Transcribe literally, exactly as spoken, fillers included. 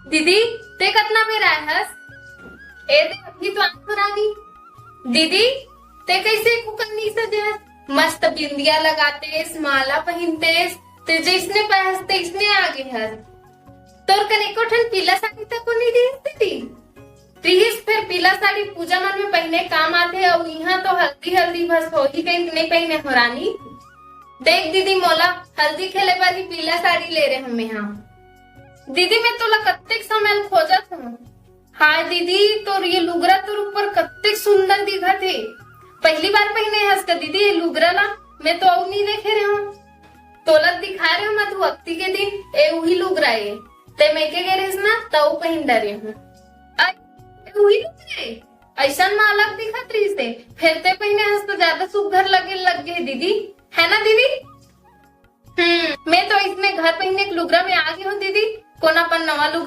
दीदी, ते कतना बेर आए हस? ए दे, अभी तो आए हो रानी। दीदी, ते कैसे कुकन्नी सजे हस? मस्त बिंदिया लगातेस, माला पहिनतेस, ते जैसने पाए हस तैसने आगे हस। तोर कन एको ठन पीला साड़ी तको नहीं दिस दीदी। रिहिस फेर पीला साड़ी पूजा मन में पहिने काम आथे, अउ इहाँ तो हल्दी हल्दी बस होही कहिके नहीं पहिने हो रानी। देख दीदी, मोला हल्दी खेले बर ही पीला साड़ी ले रहे हमें हाँ। दीदी, मैं तोला कत्तेक समय ले खोजत हूँ। हाय दीदी, तोर ये लुगरा तोर ऊपर कत्तेक सुंदर दिखत हे। पहली बार पहिने हस का दीदी ये लुगरा ला? मैं तो अउ नहीं देखे रहे हूँ। तोला दिखा रहे हूँ मैं तू अक्ती के दिन, ए उही लुगरा ए। ते मैं के गे रहिस ना, त अउ पहिन डरे हूँ। अरे, ए उही लुगरा ए? ऐसन में अलग दिखत रहिस हे। फेर ते पहिने हस तो ज्यादा सुघर लगे लग गे दीदी, है ना दीदी? हम्म, मैं तो इसने घर पहिने के लुगरा में आ गई हूँ दीदी। कोन अपन नवा लुगरा